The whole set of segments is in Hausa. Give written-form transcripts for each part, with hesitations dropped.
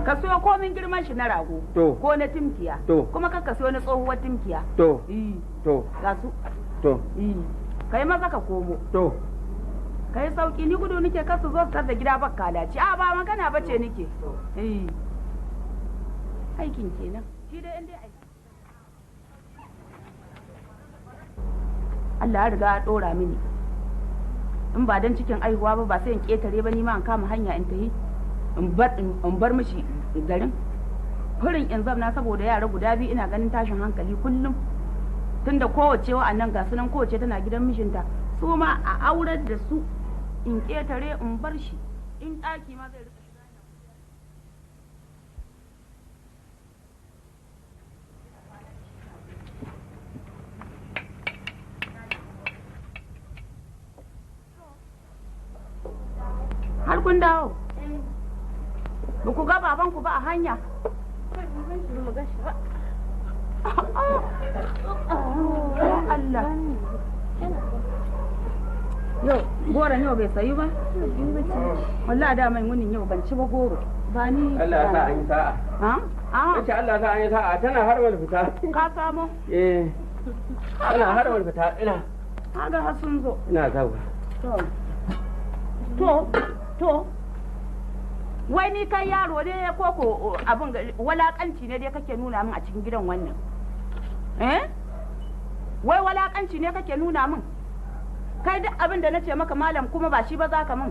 Ka siyo komin girman shi na rago. To. Ko na timkiya. To. Kuma ka siyo na tsohuwar timkiya. To. To. Ga su. To. Kai maza ka komo. To. Kai sauki, ni gudu nike kasu zo su da gida ba kalaci. A ba magana bace nike. Aikin kenan. Shi dai in dai aiki. Allah ya riga ya dora mini. In ba dan cikin aihuwa ba ba sai in ketare ba, ni ma in kama hanya in tahi. In bar mishi garin. Furin in zamna saboda yara guda biyu ina ganin tashin hankali kullum. Tunda kowace wa'annan ga sunan kowace tana gidan mijinta, su ma a aurar da su in ketare in bar shi, in ɗaki ma zai rika shiga. Har kun dawo? Ba ku ga babanku ba a hanya? Allah. Yau goron yau bai sayu ba? Wallahi da mai munin yau ban ci ba goro. Ba ni. Allah ya sa an yi sa'a. Ha? Ah. Nace Allah ya sa an yi sa'a, tana har wal fita. Ka samu? Eh. Tana har wal fita ina. Kaga har sun zo. Ina zawa. To. To, to. Wai ni kai yaro ne ko ko abin walakanci ne dai kake nuna min a cikin gidan wannan? Eh? Wai walakanci ne kake nuna min? Kai duk abin da nace maka malam kuma ba shi ba za ka min.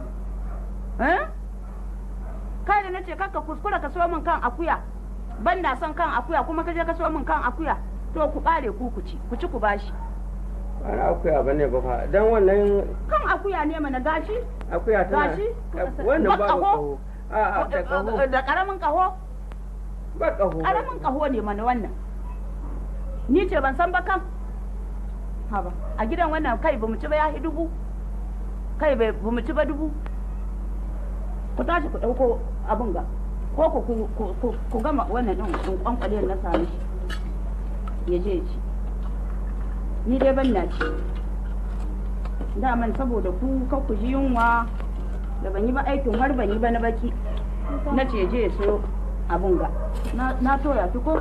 Eh? Kai da nace kakka kuskura ka so min kan akuya. Ban na son kan akuya kuma ka je ka so min kan akuya. To ku bare ku ku ci, ku ci ku bashi. Ba na akuya bane ba fa. Dan wannan kan akuya ne mana gashi? Akuya tana. Gashi? Wannan ba kaho. A'a, da kaho. Da karamin kaho? Ba kaho. Karamin kaho ne mana wannan. Ni ce ban san ba kan. Haba, a gidan wannan kai bamu ci ba ya hi dubu. Kai bai bamu ci ba dubu. Ku tashi ku dauko abin ga. Ko ku gama wannan din in kwankwale na sami shi. Ya je ya ci. Ni dai ban na ci. Daman saboda ku kar ku ji yunwa da ban yi ba aikin har ban yi ba na baki. Na ce je ya siyo abun ga. Na toya ki ko?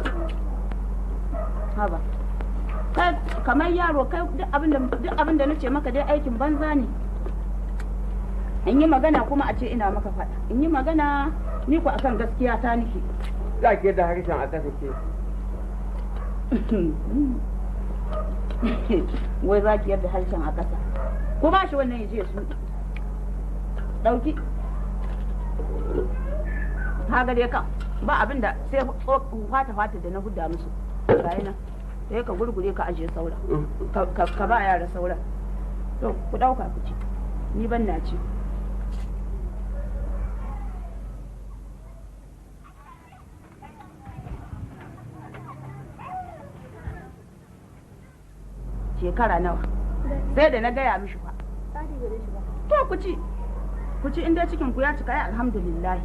Haba. Kai kamar yaro kai duk abin da nace maka dai aikin banza ne. In yi magana kuma a ce ina maka faɗa. In yi magana ni ku akan gaskiya ta nake. Za ki da harshen a kasa ke. Wai za ki yadda harshen a kasa. Ko ba shi wannan ya je su. Ɗauki. Ka dai kan ba abin da sai fata-fata da na hudda musu. Ga nan. Sai ka gurgure ka ajiye saura. Ka ba yara saura. To ku ɗauka ku ci. Ni ban na ci. Shekara nawa? Sai da na gaya mishi fa. To ku ci. Ku ci inda cikin ku ya cika ai alhamdulillah.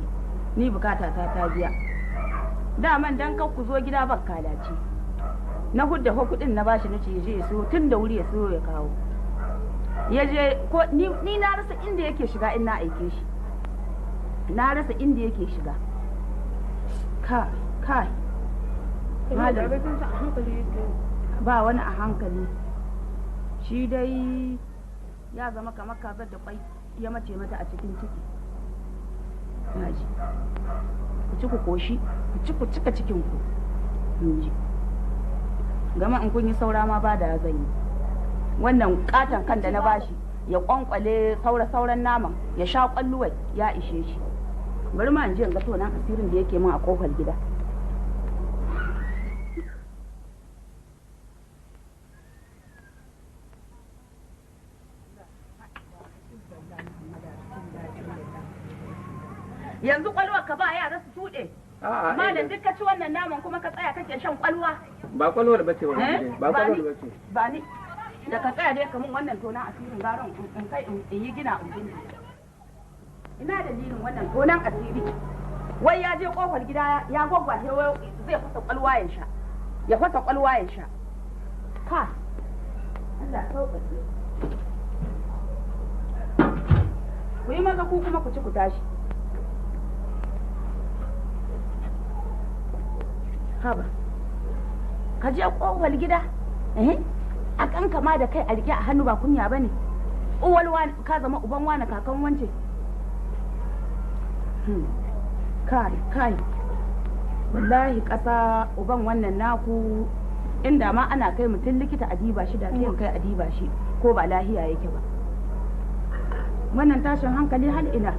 Ni bukata ta biya. Daman dan kar ku zo gida ba kalaci. Na hudda ho kudin na bashi nace je ya siyo tun da wuri ya siyo ya kawo. Ya je ko ni na rasa inda yake shiga in na aike shi. Na rasa inda yake shiga. Ka kai. Malam ba wani a hankali. Shi dai ya zama kamar kazar da kwai ya mace mata a cikin ciki. Naji. Ku ci ku koshi, ku ci ku cika cikin ku. Inji. Gama in kun yi saura ma ba da zan yi. Wannan katon kan da na bashi ya kwankwale saura sauran naman ya sha kwalluwai ya ishe shi. Bari ma in je in ga tonan asirin da yake min a kofar gida. Yanzu kwalwa ka ba yara su tuɗe. Malam duk ka ci wannan naman kuma ka tsaya kake shan kwalwa. Ba kwalwar bace ba. Ba kwalwar bace. Ba ni. Da ka tsaya dai kamun wannan tonan asirin garon in kai in yi gina in binne. Ina dalilin wannan tonan asiri. Wai ya je kofar gida ya gwaggwace wai zai fasa kwalwa ya sha. Ya fasa kwalwa ya sha. Ka. Allah sauƙaƙe. Ku yi maza ku kuma ku ci ku tashi. Haba, ka je kofar gida, eh, a kan kama da kai a rike a hannu ba kunya bane. Uwal wani ka zama uban wani kakan wance. Kai kai, wallahi ƙasa uban wannan naku, inda ma ana kai mutum likita a diba shi da sai kai a diba shi ko ba lahiya yake ba. Wannan tashin hankali hal ina.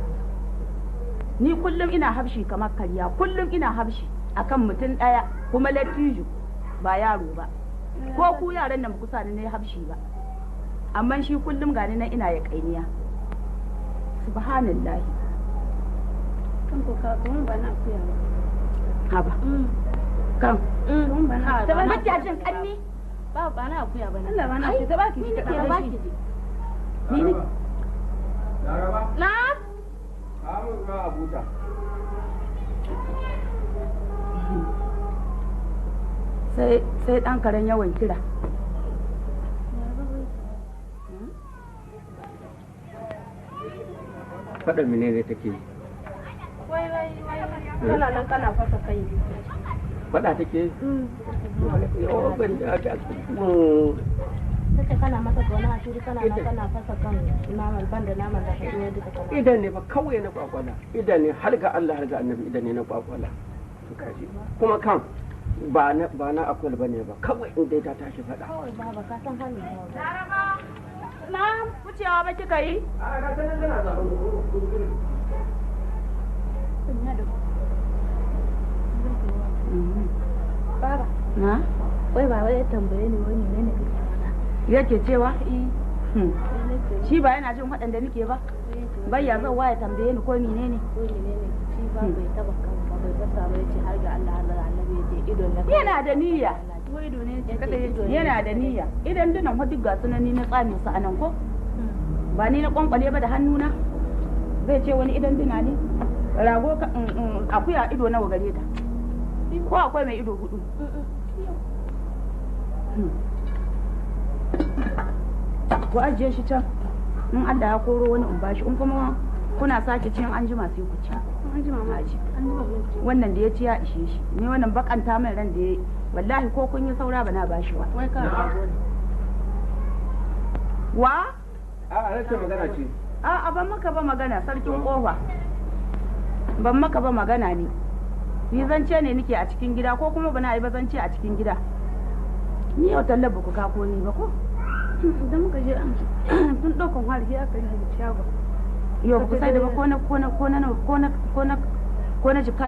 Ni kullum ina hafshi kamar karya, kullum ina hafshi akan mutum ɗaya kuma lattijo ba yaro ba. Ko ku yaran nan ba ku sa ni na hafshi ba, amma shi kullum gani nan ina ya kainiya. Subhanallahi. Kan ko ka kuma ba na akuya ba. Haba kan Kuma ba na ta ba jin kanni. Ba ba na akuya ba. Allah ba na akuya ta baki shi kaɗan. Ba ki ji ni ne. Laraba? Na? Kamun ruwa a buta. Sai sai dan karen yawan kira. Faɗa menene take yi? Wai wai wai. Kana nan kana fasa kai. Faɗa take yi? Tace kana masa gona a shiri kana nan kana fasa kan naman ban da naman da ka iya duka kana. Idan ne ba kawai na kwakwala. Idan ne har ga Allah har ga Annabi idan ne na kwakwala. To kaji. Kuma kan ba na ba na akwai bane ba kawai in dai ta tashi faɗa. Kawai baba ka san halin baba. Laraba. Na'am, wucewa ba kika yi? A ga sanan tana zaɓen. Baba. Na? Wai baba ya tambaye ni wai menene kake faɗa. Yake cewa? Shi ba yana jin waɗanda nake ba? Bai ya zauwa ya tambaye ni ko menene? Ko menene shi ba bai taba kan ba bai fasa ba yace har ga Allah har ga Annabi yace idon na. Yana da niyya. Wai ido ne yace Yana da niyya. Idan dunan fa duk ga sunan ni na tsame su anan ko? Ba ni na kwankwale ba da hannuna. Zai ce wani idan duna ne? Rago ka akuya ido nawa gare ta? Ko akwai mai ido hudu? Ku ajiye shi can. In Allah ya koro wani in bashi, in kuma kuna sake cin an jima sai ku ci. An jima ma Aji. an jima ma ci. Wannan da ya ci ya ishe shi. Ni wannan bakanta mai ran da ya wallahi ko kun yi saura ba na bashi ba. Wai ka rago ne. Wa? A rashin magana ce. A'a ban maka ba magana sarkin kofa. Ban maka ba magana ne. Ni zance ne nake a cikin gida ko kuma bana yi ba zance a cikin gida. Ni yau tallar ba ku ka ko ni ba ko? Idan muka je an tun ɗaukan hali sai aka yi shago. Yau ba ku sai da ba ko na ko na ko na ko na ko na ko na jika.